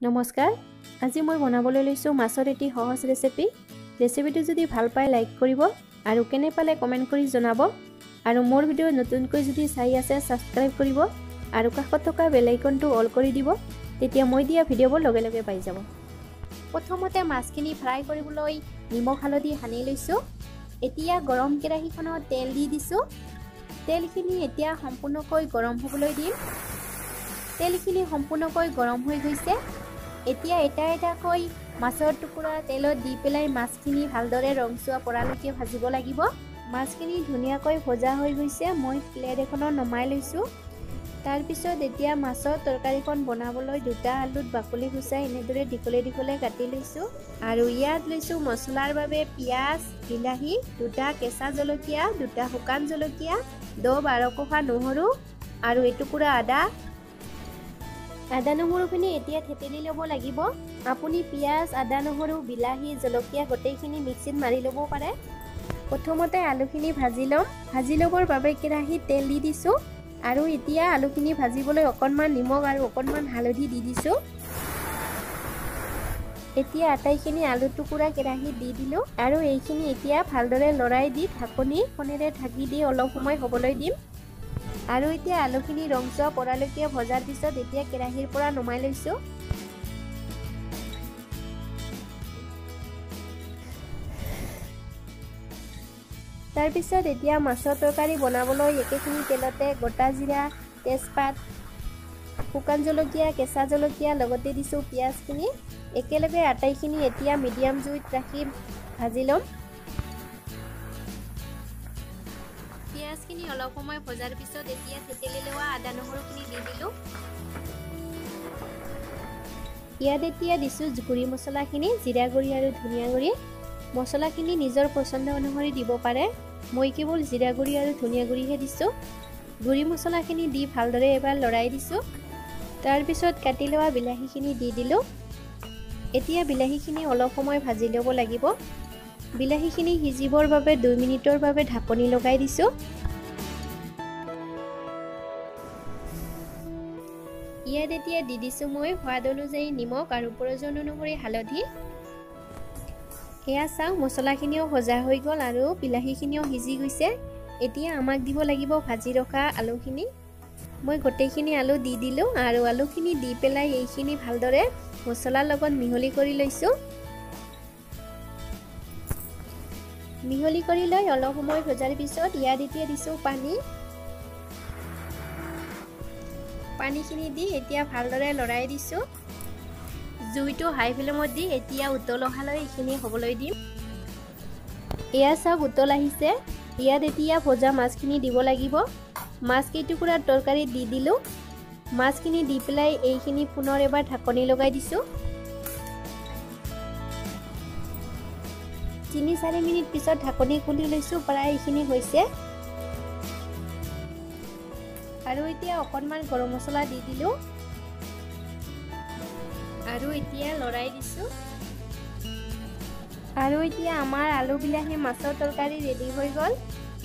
নমস্কাৰ, আজি মই বনাবলৈ লৈছোঁ মাছৰ এটি সহজ ৰেচিপি। ৰেচিপিটো যদি ভাল পায় লাইক কৰিব আৰু কেনে পালে কমেণ্ট কৰি জনাব। আৰু মোৰ ভিডিঅ' নতুনকৈ যদি চাই আছে ছাবস্ক্ৰাইব কৰিব আৰু কাষত থকা বেল আইকনটো অল কৰি দিব, তেতিয়া মই দিয়া ভিডিঅ'বোৰ লগে লগে পাই যাব। প্ৰথমতে মাছখিনি ফ্ৰাই কৰিবলৈ নিমখ হালধি সানি লৈছোঁ। এতিয়া গৰম কেৰাহীখনত তেল দি দিছোঁ। তেলখিনি এতিয়া সম্পূৰ্ণকৈ গৰম হ'বলৈ দিম। তেলখিনি সম্পূৰ্ণকৈ গৰম হৈ গৈছে। এতিয়া এটা এটাকৈ মাছৰ টুকুৰা তেলত দি পেলাই মাছখিনি ভালদৰে ৰংচোৱা পৰালৈকে ভাজিব লাগিব। মাছখিনি ধুনীয়াকৈ ভজা হৈ গৈছে, মই প্লেট এখনত নমাই লৈছোঁ। তাৰপিছত এতিয়া মাছৰ তৰকাৰীখন বনাবলৈ দুটা আলুত বাকলি গুচাই এনেদৰে দীঘলে দীঘলে কাটি লৈছোঁ। আৰু ইয়াত লৈছোঁ মছলাৰ বাবে পিঁয়াজ, বিলাহী, দুটা কেঁচা জলকীয়া, দুটা শুকান জলকীয়া, 10-12 কোষা নহৰু আৰু এটুকুৰা আদা। আদা নহৰুখিনি এতিয়া থেতেলি ল'ব লাগিব। আপুনি পিঁয়াজ, আদা, নহৰু, বিলাহী, জলকীয়া গোটেইখিনি মিক্সিত মাৰি ল'ব পাৰে। প্ৰথমতে আলুখিনি ভাজি ল'ম। ভাজি ল'বৰ বাবে কেৰাহীত তেল দি দিছোঁ আৰু এতিয়া আলুখিনি ভাজিবলৈ অকণমান নিমখ আৰু অকণমান হালধি দি দিছোঁ। এতিয়া আটাইখিনি আলু টুকুৰা কেৰাহীত দি দিলোঁ আৰু এইখিনি এতিয়া ভালদৰে লৰাই দি ঢাকনিখনেৰে ঢাকি দি অলপ সময় হ'বলৈ দিম। আৰু এতিয়া আলুখিনি ৰংচোৱা পৰালৈকে ভজাৰ পিছত এতিয়া কেৰাহীৰ পৰা নমাই লৈছোঁ। তাৰপিছত এতিয়া মাছৰ তৰকাৰী বনাবলৈ একেখিনি তেলতে গোটা জিৰা, তেজপাত, শুকান জলকীয়া, কেঁচা জলকীয়া লগতে দিছোঁ পিঁয়াজখিনি। একেলগে আটাইখিনি এতিয়া মিডিয়াম জুইত ৰাখি ভাজি ল'ম। পিঁয়াজখিনি অলপ সময় ভজাৰ পিছত এতিয়া থেতেলি লোৱা আদা নহৰুখিনি দি দিলোঁ। ইয়াত এতিয়া দিছোঁ গুড়ি মছলাখিনি, জিৰা গুড়ি আৰু ধনিয়া গুড়ি। মছলাখিনি নিজৰ পচন্দ অনুসৰি দিব পাৰে। মই কেৱল জিৰা গুড়ি আৰু ধনিয়া গুড়িহে দিছোঁ। গুড়ি মছলাখিনি দি ভালদৰে এবাৰ লৰাই দিছোঁ। তাৰপিছত কাটি লোৱা বিলাহীখিনি দি দিলোঁ। এতিয়া বিলাহীখিনি অলপ সময় ভাজি ল'ব লাগিব। বিলাহীখিনি সিজিবৰ বাবে 2 মিনিটৰ বাবে ঢাকনি লগাই দিছোঁ। ইয়াত এতিয়া দি দিছোঁ মই সোৱাদ অনুযায়ী নিমখ আৰু প্ৰয়োজন অনুসৰি হালধি। এয়া চাওক, মছলাখিনিও ভজা হৈ গ'ল আৰু বিলাহীখিনিও সিজি গৈছে। এতিয়া আমাক দিব লাগিব ভাজি ৰখা আলুখিনি। মই গোটেইখিনি আলু দি দিলোঁ আৰু আলুখিনি দি পেলাই এইখিনি ভালদৰে মছলাৰ লগত মিহলি কৰি লৈছোঁ। মিহলি কৰি লৈ অলপ সময় ভজাৰ পিছত ইয়াত এতিয়া দিছোঁ পানী। পানীখিনি দি এতিয়া ভালদৰে লৰাই দিছোঁ। জুইটো হাই ফ্লেমত দি এতিয়া উতল অহালৈ এইখিনি হ'বলৈ দিম। এয়া চাওক, উতল আহিছে। ইয়াত এতিয়া ভজা মাছখিনি দিব লাগিব। মাছ কেইটুকুৰা তৰকাৰীত দি দিলোঁ। মাছখিনি দি পেলাই এইখিনি পুনৰ এবাৰ ঢাকনি লগাই দিছোঁ। 3-4 মিনিট পিছত ঢাকনি খুলি লৈছোঁ, প্ৰায় এইখিনি হৈছে। আৰু এতিয়া অকণমান গৰম মছলা দি দিলোঁ আৰু এতিয়া লৰাই দিছোঁ। আৰু এতিয়া আমাৰ আলু বিলাহী মাছৰ তৰকাৰী ৰেডি হৈ গ'ল।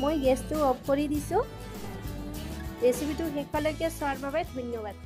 মই গেছটো অফ কৰি দিছোঁ। ৰেচিপিটো শেষলৈকে চোৱাৰ বাবে ধন্যবাদ।